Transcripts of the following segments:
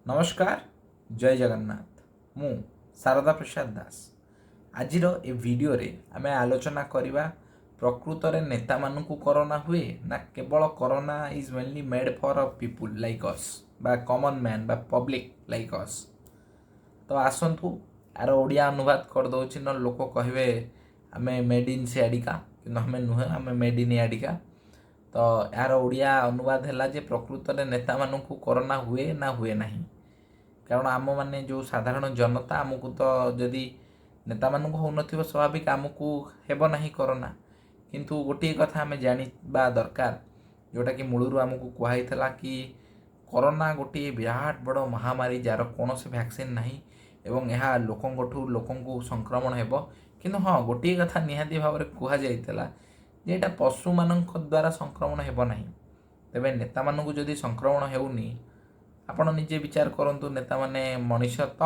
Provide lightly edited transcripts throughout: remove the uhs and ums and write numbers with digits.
ନମସ୍କାର, ଜୟ ଜଗନ୍ନାଥ। ମୁଁ ଶାରଦା ପ୍ରସାଦ ଦାସ। ଆଜିର ଏ ଭିଡ଼ିଓରେ ଆମେ ଆଲୋଚନା କରିବା, ପ୍ରକୃତରେ ନେତାମାନଙ୍କୁ କରୋନା ହୁଏ ନା କେବଳ corona is mainly made for people like us ବା କମନ୍ ମ୍ୟାନ୍ ବା ପବ୍ଲିକ୍ ଲାଇକ୍ ଅସ୍। ତ ଆସନ୍ତୁ, ଆର ଓଡ଼ିଆ ଅନୁବାଦ କରିଦେଉଛି, ନହେଲେ ଲୋକ କହିବେ ଆମେ ମେଡ୍ ଇନ୍ ସିଆଡ଼ିକା, କିନ୍ତୁ ଆମେ ନୁହେଁ, ଆମେ ମେଡ୍ ଇନ୍ ଇଆଡ଼ିକା। ତ ଏହାର ଓଡ଼ିଆ ଅନୁବାଦ ହେଲା ଯେ ପ୍ରକୃତରେ ନେତାମାନଙ୍କୁ କରୋନା ହୁଏ ନା ହୁଏ ନାହିଁ? କାରଣ ଆମମାନେ ଯେଉଁ ସାଧାରଣ ଜନତା, ଆମକୁ ତ ଯଦି ନେତାମାନଙ୍କୁ ହେଉନଥିବ, ସ୍ୱାଭାବିକ ଆମକୁ ହେବ ନାହିଁ କରୋନା। କିନ୍ତୁ ଗୋଟିଏ କଥା ଆମେ ଜାଣିବା ଦରକାର, ଯେଉଁଟାକି ମୂଳରୁ ଆମକୁ କୁହାହେଇଥିଲା କି କରୋନା ଗୋଟିଏ ବିରାଟ ବଡ଼ ମହାମାରୀ, ଯାହାର କୌଣସି ଭ୍ୟାକ୍ସିନ୍ ନାହିଁ ଏବଂ ଏହା ଲୋକଙ୍କଠୁ ଲୋକଙ୍କୁ ସଂକ୍ରମଣ ହେବ। କିନ୍ତୁ ହଁ, ଗୋଟିଏ କଥା ନିହାତି ଭାବରେ କୁହାଯାଇଥିଲା ଯେ ଏଇଟା ପଶୁମାନଙ୍କ ଦ୍ୱାରା ସଂକ୍ରମଣ ହେବ ନାହିଁ। ତେବେ ନେତାମାନଙ୍କୁ ଯଦି ସଂକ୍ରମଣ ହେଉନି, ଆପଣ ନିଜେ ବିଚାର କରନ୍ତୁ, ନେତାମାନେ ମଣିଷ ତ?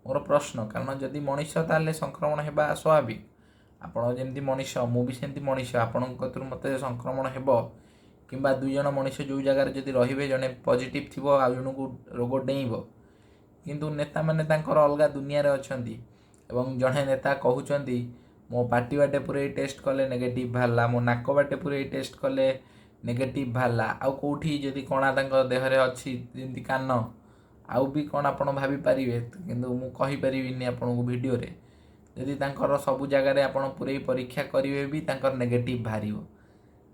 ମୋର ପ୍ରଶ୍ନ। କାରଣ ଯଦି ମଣିଷ, ତାହେଲେ ସଂକ୍ରମଣ ହେବା ସ୍ୱାଭାବିକ। ଆପଣ ଯେମିତି ମଣିଷ, ମୁଁ ବି ସେମିତି ମଣିଷ। ଆପଣଙ୍କ କତିରୁ ମୋତେ ସଂକ୍ରମଣ ହେବ କିମ୍ବା ଦୁଇ ଜଣ ମଣିଷ ଯେଉଁ ଜାଗାରେ ଯଦି ରହିବେ, ଜଣେ ପଜିଟିଭ୍ ଥିବ, ଆଉ ଜଣଙ୍କୁ ରୋଗ ଡେଇଁବ। କିନ୍ତୁ ନେତାମାନେ ତାଙ୍କର ଅଲଗା ଦୁନିଆରେ ଅଛନ୍ତି ଏବଂ ଜଣେ ନେତା କହୁଛନ୍ତି, ମୋ ପାଟି ବାଟେ ପୁରେଇ ଟେଷ୍ଟ କଲେ ନେଗେଟିଭ୍ ବାହାରିଲା, ମୋ ନାକ ବାଟେ ପୁରେଇ ଟେଷ୍ଟ କଲେ ନେଗେଟିଭ୍ ବାହାରିଲା। ଆଉ କେଉଁଠି ଯଦି କଣା ତାଙ୍କ ଦେହରେ ଅଛି, ଯେମିତି କାନ, ଆଉ ବି କ'ଣ ଆପଣ ଭାବିପାରିବେ, କିନ୍ତୁ ମୁଁ କହିପାରିବିନି ଆପଣଙ୍କୁ ଭିଡ଼ିଓରେ। ଯଦି ତାଙ୍କର ସବୁ ଜାଗାରେ ଆପଣ ପୁରେଇ ପରୀକ୍ଷା କରିବେ ବି ତାଙ୍କର ନେଗେଟିଭ୍ ବାହାରିବ,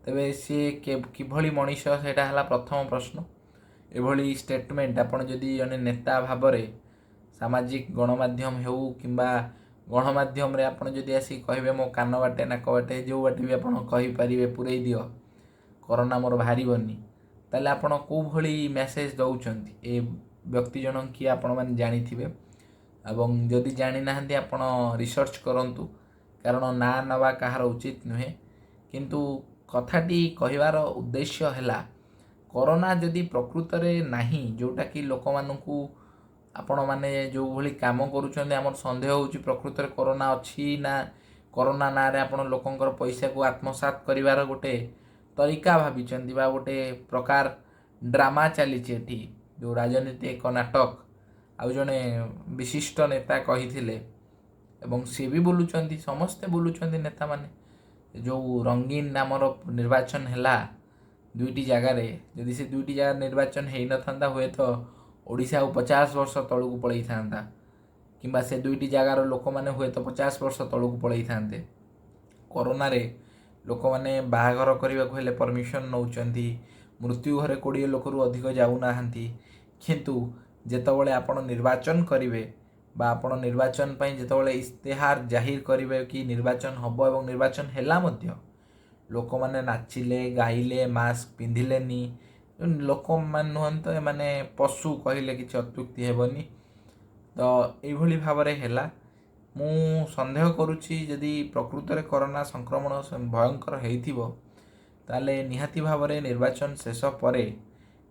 ତେବେ ସିଏ କିଭଳି ମଣିଷ, ସେଇଟା ହେଲା ପ୍ରଥମ ପ୍ରଶ୍ନ। ଏଭଳି ଷ୍ଟେଟମେଣ୍ଟ ଆପଣ ଯଦି ଜଣେ ନେତା ଭାବରେ ସାମାଜିକ ଗଣମାଧ୍ୟମ ହେଉ କିମ୍ବା ଗଣମାଧ୍ୟମରେ ଆପଣ ଯଦି ଆସିକି କହିବେ, ମୋ କାନ ବାଟେ, ନାକ ବାଟେ, ଯେଉଁ ବାଟେ ବି ଆପଣ କହିପାରିବେ ପୁରେଇ ଦିଅ, କରୋନା ମୋର ବାହାରିବନି, ତାହେଲେ ଆପଣ କେଉଁ ଭଳି ମେସେଜ ଦେଉଛନ୍ତି? ଏ ବ୍ୟକ୍ତି ଜଣ କିଏ, ଆପଣମାନେ ଜାଣିଥିବେ ଏବଂ ଯଦି ଜାଣିନାହାନ୍ତି, ଆପଣ ରିସର୍ଚ୍ଚ କରନ୍ତୁ, କାରଣ ନାଁ ନେବା କାହାର ଉଚିତ ନୁହେଁ। କିନ୍ତୁ କଥାଟି କହିବାର ଉଦ୍ଦେଶ୍ୟ ହେଲା, କରୋନା ଯଦି ପ୍ରକୃତରେ ନାହିଁ, ଯେଉଁଟାକି ଲୋକମାନଙ୍କୁ ଆପଣମାନେ ଯେଉଁଭଳି କାମ କରୁଛନ୍ତି, ଆମର ସନ୍ଦେହ ହେଉଛି ପ୍ରକୃତରେ କରୋନା ଅଛି ନା କରୋନା ନାଁରେ ଆପଣ ଲୋକଙ୍କର ପଇସାକୁ ଆତ୍ମସାତ କରିବାର ଗୋଟେ ତରିକା ଭାବିଛନ୍ତି ବା ଗୋଟେ ପ୍ରକାର ଡ୍ରାମା ଚାଲିଛି ଏଠି, ଯେଉଁ ରାଜନୀତି ଏକ ନାଟକ, ଆଉ ଜଣେ ବିଶିଷ୍ଟ ନେତା କହିଥିଲେ ଏବଂ ସିଏ ବି ବୁଲୁଛନ୍ତି, ସମସ୍ତେ ବୁଲୁଛନ୍ତି ନେତାମାନେ। ଯେଉଁ ରଙ୍ଗୀନ ଆମର ନିର୍ବାଚନ ହେଲା ଦୁଇଟି ଜାଗାରେ, ଯଦି ସେ ଦୁଇଟି ଜାଗାରେ ନିର୍ବାଚନ ହେଇନଥାନ୍ତା, ହୁଏତ ଓଡ଼ିଶା ଆଉ 50 ବର୍ଷ ତଳକୁ ପଳେଇଥାନ୍ତା କିମ୍ବା ସେ ଦୁଇଟି ଜାଗାର ଲୋକମାନେ ହୁଏତ 50 ବର୍ଷ ତଳକୁ ପଳେଇଥାନ୍ତେ। କରୋନାରେ ଲୋକମାନେ ବାହାଘର କରିବାକୁ ହେଲେ ପରମିସନ୍ ନେଉଛନ୍ତି, ମୃତ୍ୟୁ ଘରେ 20 ଲୋକରୁ ଅଧିକ ଯାଉନାହାନ୍ତି। କିନ୍ତୁ ଯେତେବେଳେ ଆପଣ ନିର୍ବାଚନ କରିବେ ବା ଆପଣ ନିର୍ବାଚନ ପାଇଁ ଯେତେବେଳେ ଇସ୍ତେହାର ଜାହିର କରିବେ କି ନିର୍ବାଚନ ହେବ, ଏବଂ ନିର୍ବାଚନ ହେଲା ମଧ୍ୟ, ଲୋକମାନେ ନାଚିଲେ, ଗାଇଲେ, ମାସ୍କ ପିନ୍ଧିଲେନି। ଲୋକମାନେ ନୁହନ୍ତି ତ, ଏମାନେ ପଶୁ କହିଲେ କିଛି ଅତ୍ୟୁକ୍ତି ହେବନି। ତ ଏଇଭଳି ଭାବରେ ହେଲା। ମୁଁ ସନ୍ଦେହ କରୁଛି, ଯଦି ପ୍ରକୃତରେ କରୋନା ସଂକ୍ରମଣ ଭୟଙ୍କର ହେଇଥିବ, ତାହେଲେ ନିହାତି ଭାବରେ ନିର୍ବାଚନ ଶେଷ ପରେ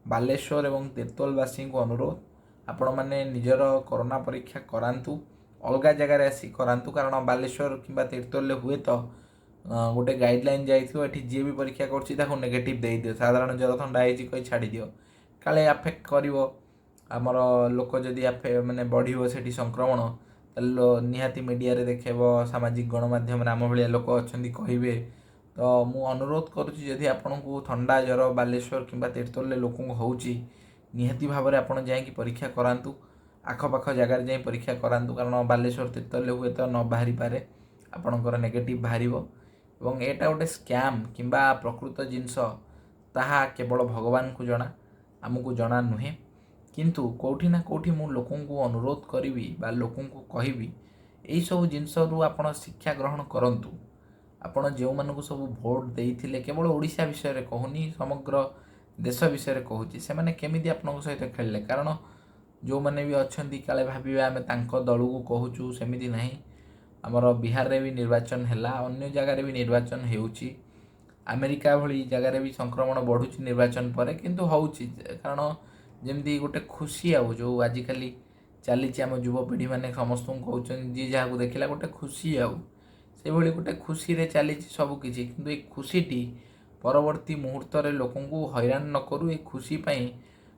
ବାଲେଶ୍ୱର ଏବଂ ତିର୍ତ୍ତୋଲବାସୀଙ୍କୁ ଅନୁରୋଧ, ଆପଣମାନେ ନିଜର କରୋନା ପରୀକ୍ଷା କରାନ୍ତୁ, ଅଲଗା ଜାଗାରେ ଆସି କରାନ୍ତୁ। କାରଣ ବାଲେଶ୍ୱର କିମ୍ବା ତିର୍ତ୍ତୋଲରେ ହୁଏତ ଗୋଟେ ଗାଇଡ଼ଲାଇନ୍ ଯାଇଥିବ, ଏଠି ଯିଏ ବି ପରୀକ୍ଷା କରୁଛି ତାକୁ ନେଗେଟିଭ୍ ଦେଇଦିଅ, ସାଧାରଣ ଜ୍ୱର ଥଣ୍ଡା ହେଇଛି କହି ଛାଡ଼ିଦିଅ। କାଳେ ଆଫେକ୍ଟ କରିବ ଆମର ଲୋକ, ଯଦି ମାନେ ବଢ଼ିବ ସେଠି ସଂକ୍ରମଣ, ତାହେଲେ ନିହାତି ମିଡ଼ିଆରେ ଦେଖେଇବ, ସାମାଜିକ ଗଣମାଧ୍ୟମରେ ଆମ ଭଳିଆ ଲୋକ ଅଛନ୍ତି, କହିବେ। ତ ମୁଁ ଅନୁରୋଧ କରୁଛି, ଯଦି ଆପଣଙ୍କୁ ଥଣ୍ଡା ଜ୍ୱର ବାଲେଶ୍ୱର କିମ୍ବା ତିର୍ତ୍ତୋଲରେ ଲୋକଙ୍କୁ ହେଉଛି, ନିହାତି ଭାବରେ ଆପଣ ଯାଇକି ପରୀକ୍ଷା କରାନ୍ତୁ, ଆଖପାଖ ଜାଗାରେ ଯାଇ ପରୀକ୍ଷା କରାନ୍ତୁ। କାରଣ ବାଲେଶ୍ୱର ତିର୍ତ୍ତୋଲରେ ହୁଏତ ନ ବାହାରିପାରେ, ଆପଣଙ୍କର ନେଗେଟିଭ୍ ବାହାରିବ। ଏବଂ ଏଇଟା ଗୋଟେ ସ୍କାମ୍ କିମ୍ବା ପ୍ରକୃତ ଜିନିଷ, ତାହା କେବଳ ଭଗବାନଙ୍କୁ ଜଣା, ଆମକୁ ଜଣା ନୁହେଁ। କିନ୍ତୁ କେଉଁଠି ନା କେଉଁଠି ମୁଁ ଲୋକଙ୍କୁ ଅନୁରୋଧ କରିବି ବା ଲୋକଙ୍କୁ କହିବି, ଏଇସବୁ ଜିନିଷରୁ ଆପଣ ଶିକ୍ଷା ଗ୍ରହଣ କରନ୍ତୁ। ଆପଣ ଯେଉଁମାନଙ୍କୁ ସବୁ ଭୋଟ ଦେଇଥିଲେ, କେବଳ ଓଡ଼ିଶା ବିଷୟରେ କହୁନି, ସମଗ୍ର ଦେଶ ବିଷୟରେ କହୁଛି, ସେମାନେ କେମିତି ଆପଣଙ୍କ ସହିତ ଖେଳିଲେ? କାରଣ ଯେଉଁମାନେ ବି ଅଛନ୍ତି, କାଳେ ଭାବିବେ ଆମେ ତାଙ୍କ ଦଳକୁ କହୁଛୁ, ସେମିତି ନାହିଁ। ଆମର ବିହାରରେ ବି ନିର୍ବାଚନ ହେଲା, ଅନ୍ୟ ଜାଗାରେ ବି ନିର୍ବାଚନ ହେଉଛି, ଆମେରିକା ଭଳି ଜାଗାରେ ବି ସଂକ୍ରମଣ ବଢ଼ୁଛି ନିର୍ବାଚନ ପରେ, କିନ୍ତୁ ହେଉଛି। କାରଣ ଯେମିତି ଗୋଟେ ଖୁସି, ଆଉ ଯେଉଁ ଆଜିକାଲି ଚାଲିଛି, ଆମ ଯୁବପିଢ଼ିମାନେ ସମସ୍ତଙ୍କୁ କହୁଛନ୍ତି, ଯିଏ ଯାହାକୁ ଦେଖିଲା ଗୋଟେ ଖୁସି, ଆଉ ସେଇଭଳି ଗୋଟେ ଖୁସିରେ ଚାଲିଛି ସବୁକିଛି। କିନ୍ତୁ ଏଇ ଖୁସିଟି ପରବର୍ତ୍ତୀ ମୁହୂର୍ତ୍ତରେ ଲୋକଙ୍କୁ ହଇରାଣ ନ କରୁ। ଏ ଖୁସି ପାଇଁ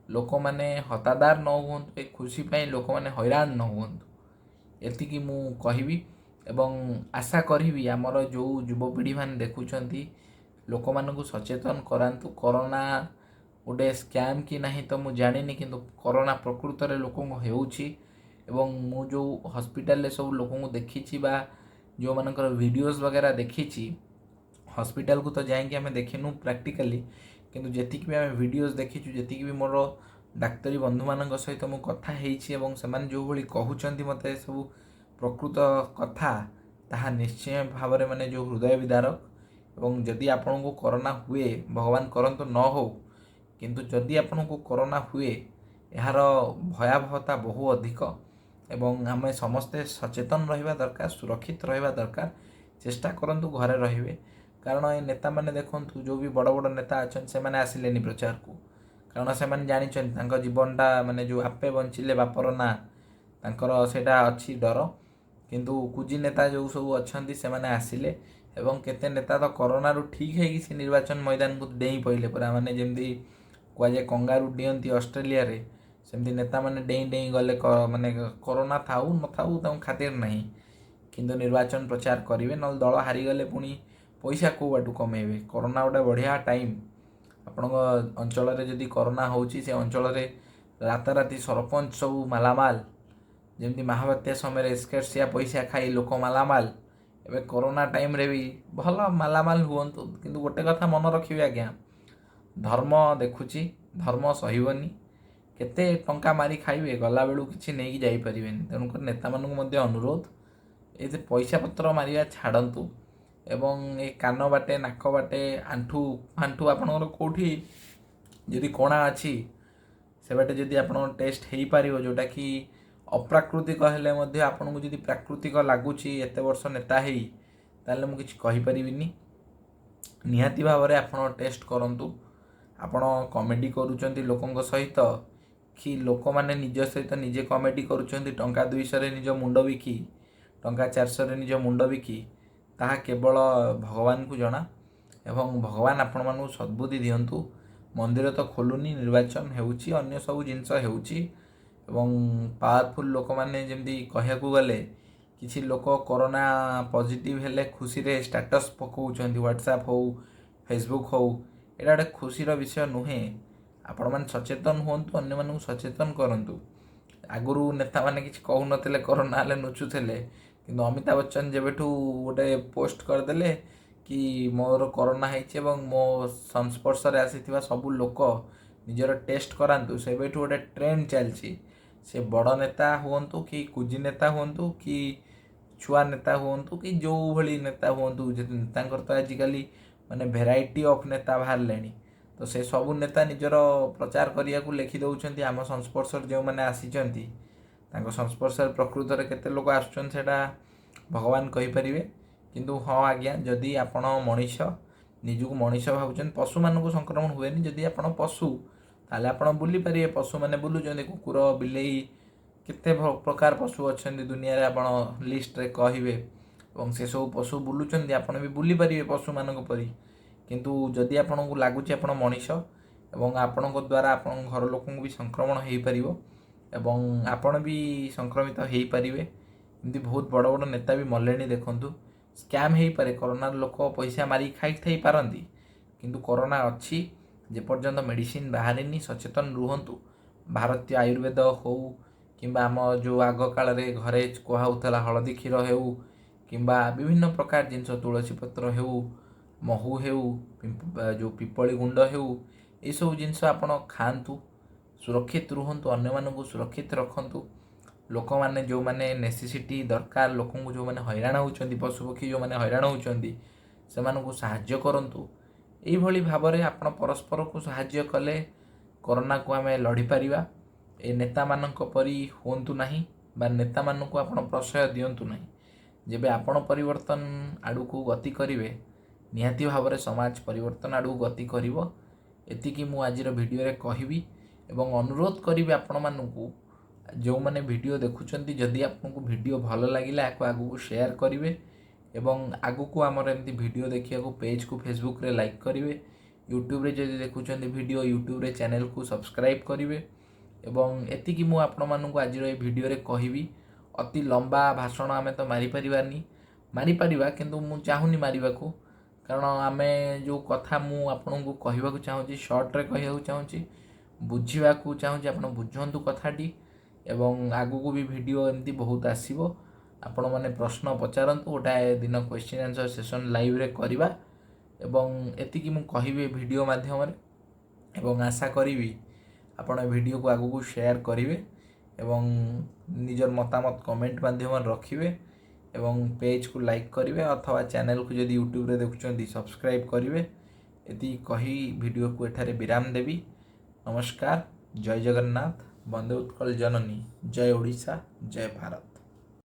ଲୋକମାନେ ହତାଦାର ନ ହୁଅନ୍ତୁ, ଏ ଖୁସି ପାଇଁ ଲୋକମାନେ ହଇରାଣ ନ ହୁଅନ୍ତୁ, ଏତିକି ମୁଁ କହିବି। ଏବଂ ଆଶା କରିବି ଆମର ଯେଉଁ ଯୁବପିଢ଼ିମାନେ ଦେଖୁଛନ୍ତି, ଲୋକମାନଙ୍କୁ ସଚେତନ କରାନ୍ତୁ। କରୋନା ଗୋଟେ ସ୍କାମ୍ କି ନାହିଁ ତ ମୁଁ ଜାଣିନି, କିନ୍ତୁ କରୋନା ପ୍ରକୃତରେ ଲୋକଙ୍କୁ ହେଉଛି। ଏବଂ ମୁଁ ଯେଉଁ ହସ୍ପିଟାଲରେ ସବୁ ଲୋକଙ୍କୁ ଦେଖିଛି ବା ଯେଉଁମାନଙ୍କର ଭିଡ଼ିଓଜ୍ ବଗେରା ଦେଖିଛି, ହସ୍ପିଟାଲକୁ ତ ଯାଇକି ଆମେ ଦେଖିନୁ ପ୍ରାକ୍ଟିକାଲି, କିନ୍ତୁ ଯେତିକି ବି ଆମେ ଭିଡ଼ିଓଜ୍ ଦେଖିଛୁ, ଯେତିକି ବି ମୋର ଡାକ୍ତରୀ ବନ୍ଧୁମାନଙ୍କ ସହିତ ମୁଁ କଥା ହେଇଛି ଏବଂ ସେମାନେ ଯେଉଁଭଳି କହୁଛନ୍ତି ମୋତେ ସବୁ ପ୍ରକୃତ କଥା, ତାହା ନିଶ୍ଚୟ ଭାବରେ ମାନେ ଯେଉଁ ହୃଦୟ ବିଦାରକ। ଏବଂ ଯଦି ଆପଣଙ୍କୁ କରୋନା ହୁଏ, ଭଗବାନ କରନ୍ତୁ ନ ହଉ, କିନ୍ତୁ ଯଦି ଆପଣଙ୍କୁ କରୋନା ହୁଏ, ଏହାର ଭୟାବହତା ବହୁ ଅଧିକ। ଏବଂ ଆମେ ସମସ୍ତେ ସଚେତନ ରହିବା ଦରକାର, ସୁରକ୍ଷିତ ରହିବା ଦରକାର। ଚେଷ୍ଟା କରନ୍ତୁ ଘରେ ରହିବେ, କାରଣ ଏ ନେତାମାନେ ଦେଖନ୍ତୁ, ଯେଉଁ ବି ବଡ଼ ବଡ଼ ନେତା ଅଛନ୍ତି, ସେମାନେ ଆସିଲେନି ପ୍ରଚାରକୁ, କାରଣ ସେମାନେ ଜାଣିଛନ୍ତି ତାଙ୍କ ଜୀବନଟା ମାନେ ଯେଉଁ ଆପେ ବଞ୍ଚିଲେ ବାପର ନା, ତାଙ୍କର ସେଇଟା ଅଛି ଡର। କିନ୍ତୁ କୁଜି ନେତା ଯେଉଁ ସବୁ ଅଛନ୍ତି, ସେମାନେ ଆସିଲେ ଏବଂ କେତେ ନେତା ତ କରୋନାରୁ ଠିକ୍ ହେଇକି ସେ ନିର୍ବାଚନ ମଇଦାନକୁ ଡେଇଁ ପଡ଼ିଲେ ପୁରା, ମାନେ ଯେମିତି କୁହାଯାଏ କଙ୍ଗାରୁ ଡିଅନ୍ତି ଅଷ୍ଟ୍ରେଲିଆରେ, ସେମିତି ନେତାମାନେ ଡେଇଁ ଡେଇଁ ଗଲେ। ମାନେ କରୋନା ଥାଉ ନଥାଉ ତାଙ୍କୁ ଖାତିର ନାହିଁ, କିନ୍ତୁ ନିର୍ବାଚନ ପ୍ରଚାର କରିବେ, ନହେଲେ ଦଳ ହାରିଗଲେ ପୁଣି ପଇସା କେଉଁ ବାଟୁ କମେଇବେ? କରୋନା ଗୋଟେ ବଢ଼ିଆ ଟାଇମ୍। ଆପଣଙ୍କ ଅଞ୍ଚଳରେ ଯଦି କରୋନା ହେଉଛି, ସେ ଅଞ୍ଚଳରେ ରାତାରାତି ସରପଞ୍ଚ ସବୁ ମାଲାମାଲ। ଯେମିତି ମହାବାତ୍ୟା ସମୟରେ ଏସ୍କାର୍ସିଆ ପଇସା ଖାଇ ଲୋକ ମାଲାମାଲ, ଏବେ କରୋନା ଟାଇମ୍ରେ ବି ଭଲ ମାଲାମାଲ ହୁଅନ୍ତୁ। କିନ୍ତୁ ଗୋଟେ କଥା ମନେ ରଖିବେ ଆଜ୍ଞା, ଧର୍ମ ଦେଖୁଛି, ଧର୍ମ ସହିବନି। କେତେ ଟଙ୍କା ମାରି ଖାଇବେ, ଗଲାବେଳକୁ କିଛି ନେଇକି ଯାଇପାରିବେନି। ତେଣୁକରି ନେତାମାନଙ୍କୁ ମଧ୍ୟ ଅନୁରୋଧ, ଏ ଯେ ପଇସା ପତ୍ର ମାରିବା ଛାଡ଼ନ୍ତୁ। ଏବଂ ଏ କାନ ବାଟେ, ନାକ ବାଟେ, ଆଣ୍ଠୁ ଫାଣ୍ଠୁ ଆପଣଙ୍କର କେଉଁଠି ଯଦି କଣା ଅଛି, ସେ ବାଟେ ଯଦି ଆପଣଙ୍କ ଟେଷ୍ଟ ହେଇପାରିବ, ଯେଉଁଟାକି ଅପ୍ରାକୃତିକ ହେଲେ ମଧ୍ୟ ଆପଣଙ୍କୁ ଯଦି ପ୍ରାକୃତିକ ଲାଗୁଛି ଏତେ ବର୍ଷ ନେତା ହେଇ, ତାହେଲେ ମୁଁ କିଛି କହିପାରିବିନି। ନିହାତି ଭାବରେ ଆପଣ ଟେଷ୍ଟ କରନ୍ତୁ। ଆପଣ କମେଡ଼ି କରୁଛନ୍ତି ଲୋକଙ୍କ ସହିତ କି ଲୋକମାନେ ନିଜ ସହିତ ନିଜେ କମେଡ଼ି କରୁଛନ୍ତି, ଟଙ୍କା 200ରେ ନିଜ ମୁଣ୍ଡ ବିକି, ଟଙ୍କା 400ରେ ନିଜ ମୁଣ୍ଡ ବିକି, ତାହା କେବଳ ଭଗବାନଙ୍କୁ ଜଣା। ଏବଂ ଭଗବାନ ଆପଣମାନଙ୍କୁ ସଦ୍ବୁଦ୍ଧି ଦିଅନ୍ତୁ। ମନ୍ଦିର ତ ଖୋଲୁନି, ନିର୍ବାଚନ ହେଉଛି, ଅନ୍ୟ ସବୁ ଜିନିଷ ହେଉଛି। ଏବଂ ପାୱାରଫୁଲ୍ ଲୋକମାନେ, ଯେମିତି କହିବାକୁ ଗଲେ କିଛି ଲୋକ କରୋନା ପଜିଟିଭ୍ ହେଲେ ଖୁସିରେ ଷ୍ଟାଟସ୍ ପକାଉଛନ୍ତି, ହ୍ୱାଟ୍ସଆପ୍ ହଉ, ଫେସବୁକ୍ ହଉ, ଏଇଟା ଗୋଟେ ଖୁସିର ବିଷୟ ନୁହେଁ। ଆପଣମାନେ ସଚେତନ ହୁଅନ୍ତୁ, ଅନ୍ୟମାନଙ୍କୁ ସଚେତନ କରନ୍ତୁ। ଆଗରୁ ନେତାମାନେ କିଛି କହୁନଥିଲେ, କରୋନା ହେଲେ ନୁଚୁଥିଲେ, କିନ୍ତୁ ଅମିତାଭ ବଚ୍ଚନ ଯେବେଠୁ ଗୋଟେ ପୋଷ୍ଟ କରିଦେଲେ କି ମୋର କରୋନା ହେଇଛି ଏବଂ ମୋ ସଂସ୍ପର୍ଶରେ ଆସିଥିବା ସବୁ ଲୋକ ନିଜର ଟେଷ୍ଟ କରାନ୍ତୁ, ସେବେଠୁ ଗୋଟେ ଟ୍ରେଣ୍ଡ ଚାଲିଛି। ସେ ବଡ଼ ନେତା ହୁଅନ୍ତୁ କି କୁଜି ନେତା ହୁଅନ୍ତୁ କି ଛୁଆ ନେତା ହୁଅନ୍ତୁ କି ଯେଉଁଭଳି ନେତା ହୁଅନ୍ତୁ, ନେତାଙ୍କର ତ ଆଜିକାଲି ମାନେ ଭେରାଇଟି ଅଫ୍ ନେତା ବାହାରିଲେଣି, ତ ସେ ସବୁ ନେତା ନିଜର ପ୍ରଚାର କରିବାକୁ ଲେଖି ଦେଉଛନ୍ତି ଆମ ସଂସ୍ପର୍ଶରେ ଯେଉଁମାନେ ଆସିଛନ୍ତି। ତାଙ୍କ ସଂସ୍ପର୍ଶରେ ପ୍ରକୃତରେ କେତେ ଲୋକ ଆସୁଛନ୍ତି, ସେଇଟା ଭଗବାନ କହିପାରିବେ। କିନ୍ତୁ ହଁ ଆଜ୍ଞା, ଯଦି ଆପଣ ମଣିଷ, ନିଜକୁ ମଣିଷ ଭାବୁଛନ୍ତି, ପଶୁମାନଙ୍କୁ ସଂକ୍ରମଣ ହୁଏନି। ଯଦି ଆପଣ ପଶୁ, ତାହେଲେ ଆପଣ ବୁଲିପାରିବେ। ପଶୁମାନେ ବୁଲୁଛନ୍ତି, କୁକୁର, ବିଲେଇ, କେତେ ପ୍ରକାର ପଶୁ ଅଛନ୍ତି ଦୁନିଆରେ, ଆପଣ ଲିଷ୍ଟରେ କହିବେ, ଏବଂ ସେସବୁ ପଶୁ ବୁଲୁଛନ୍ତି, ଆପଣ ବି ବୁଲିପାରିବେ ପଶୁମାନଙ୍କ ପରି। କିନ୍ତୁ ଯଦି ଆପଣଙ୍କୁ ଲାଗୁଛି ଆପଣ ମଣିଷ ଏବଂ ଆପଣଙ୍କ ଦ୍ୱାରା ଆପଣଙ୍କ ଘର ଲୋକଙ୍କୁ ବି ସଂକ୍ରମଣ ହେଇପାରିବ ଏବଂ ଆପଣ ବି ସଂକ୍ରମିତ ହେଇପାରିବେ, ଏମିତି ବହୁତ ବଡ଼ ବଡ଼ ନେତା ବି ମଲେଣି ଦେଖନ୍ତୁ। ସ୍କାମ୍ ହେଇପାରେ, କରୋନାର ଲୋକ ପଇସା ମାରିକି ଖାଇଥାଇ ପାରନ୍ତି, କିନ୍ତୁ କରୋନା ଅଛି। ଯେପର୍ଯ୍ୟନ୍ତ ମେଡ଼ିସିନ ବାହାରିନି, ସଚେତନ ରୁହନ୍ତୁ। ଭାରତୀୟ ଆୟୁର୍ବେଦ ହଉ କିମ୍ବା ଆମ ଯେଉଁ ଆଗ କାଳରେ ଘରେ କୁହା ହେଉଥିଲା ହଳଦୀ କ୍ଷୀର ହେଉ କିମ୍ବା ବିଭିନ୍ନ ପ୍ରକାର ଜିନିଷ, ତୁଳସୀ ପତ୍ର ହେଉ, ମହୁ ହେଉ, ଯେଉଁ ପିପଳି ଗୁଣ୍ଡ ହେଉ, ଏସବୁ ଜିନିଷ ଆପଣ ଖାଆନ୍ତୁ, ସୁରକ୍ଷିତ ରୁହନ୍ତୁ, ଅନ୍ୟମାନଙ୍କୁ ସୁରକ୍ଷିତ ରଖନ୍ତୁ। ଲୋକମାନେ ଯେଉଁମାନେ ନେସେସିଟି ଦରକାର ଲୋକଙ୍କୁ, ଯେଉଁମାନେ ହଇରାଣ ହେଉଛନ୍ତି, ପଶୁପକ୍ଷୀ ଯେଉଁମାନେ ହଇରାଣ ହେଉଛନ୍ତି, ସେମାନଙ୍କୁ ସାହାଯ୍ୟ କରନ୍ତୁ। ଏଇଭଳି ଭାବରେ ଆପଣ ପରସ୍ପରକୁ ସାହାଯ୍ୟ କଲେ କରୋନାକୁ ଆମେ ଲଢ଼ିପାରିବା। ଏ ନେତାମାନଙ୍କ ପରି ହୁଅନ୍ତୁ ନାହିଁ ବା ନେତାମାନଙ୍କୁ ଆପଣ ପ୍ରଶ୍ରୟ ଦିଅନ୍ତୁ ନାହିଁ। ଯେବେ ଆପଣ ପରିବର୍ତ୍ତନ ଆଡ଼କୁ ଗତି କରିବେ, ନିହାତି ଭାବରେ ସମାଜ ପରିବର୍ତ୍ତନ ଆଡ଼କୁ ଗତି କରିବ। ଏତିକି ମୁଁ ଆଜିର ଭିଡ଼ିଓରେ କହିବି ଏବଂ ଅନୁରୋଧ କରିବି ଆପଣମାନଙ୍କୁ, ଯେଉଁମାନେ ଭିଡ଼ିଓ ଦେଖୁଛନ୍ତି, ଯଦି ଆପଣଙ୍କୁ ଭିଡ଼ିଓ ଭଲ ଲାଗିଲା, ଏହାକୁ ଆଗକୁ ସେୟାର କରିବେ ଏବଂ ଆଗକୁ ଆମର ଏମିତି ଭିଡ଼ିଓ ଦେଖିବାକୁ ପେଜ୍କୁ ଫେସବୁକ୍ରେ ଲାଇକ୍ କରିବେ ୟୁଟ୍ୟୁବରେ ଯଦି ଦେଖୁଛନ୍ତି ଭିଡ଼ିଓ, ୟୁଟ୍ୟୁବରେ ଚ୍ୟାନେଲକୁ ସବସ୍କ୍ରାଇବ୍ କରିବେ। ଏବଂ ଏତିକି ମୁଁ ଆପଣମାନଙ୍କୁ ଆଜିର ଏ ଭିଡ଼ିଓରେ କହିବି। ଅତି ଲମ୍ବା ଭାଷଣ ଆମେ ତ ମାରିପାରିବାନି, ମାରିପାରିବା କିନ୍ତୁ ମୁଁ ଚାହୁଁନି ମାରିବାକୁ, କାରଣ ଆମେ ଯେଉଁ କଥା ମୁଁ ଆପଣଙ୍କୁ କହିବାକୁ ଚାହୁଁଛି ସର୍ଟରେ କହିବାକୁ ଚାହୁଁଛି, ବୁଝିବାକୁ ଚାହୁଁଛି, ଆପଣ ବୁଝନ୍ତୁ କଥାଟି। ଏବଂ ଆଗକୁ ବି ଭିଡ଼ିଓ ଏମିତି ବହୁତ ଆସିବ। ଆପଣମାନେ ପ୍ରଶ୍ନ ପଚାରନ୍ତୁ, ଗୋଟାଏ ଦିନ କ୍ୱେଶ୍ଚିନ୍ ଆନ୍ସର୍ ସେସନ୍ ଲାଇଭ୍ରେ କରିବା। ଏବଂ ଏତିକି ମୁଁ କହିବି ଏ ଭିଡ଼ିଓ ମାଧ୍ୟମରେ ଏବଂ ଆଶା କରିବି ଆପଣ ଏ ଭିଡ଼ିଓକୁ ଆଗକୁ ସେୟାର କରିବେ ଏବଂ ନିଜର ମତାମତ କମେଣ୍ଟ ମାଧ୍ୟମରେ ରଖିବେ ଏବଂ ପେଜ୍କୁ ଲାଇକ୍ କରିବେ ଅଥବା ଚ୍ୟାନେଲକୁ ଯଦି ୟୁଟ୍ୟୁବରେ ଦେଖୁଛନ୍ତି ସବସ୍କ୍ରାଇବ୍ କରିବେ। ଏତିକି କହି ଭିଡ଼ିଓକୁ ଏଠାରେ ବିରାମ ଦେବି। ନମସ୍କାର, ଜୟ ଜଗନ୍ନାଥ, ବନ୍ଦେ ଉତ୍କଳ ଜନନୀ, ଜୟ ଓଡ଼ିଶା, ଜୟ ଭାରତ।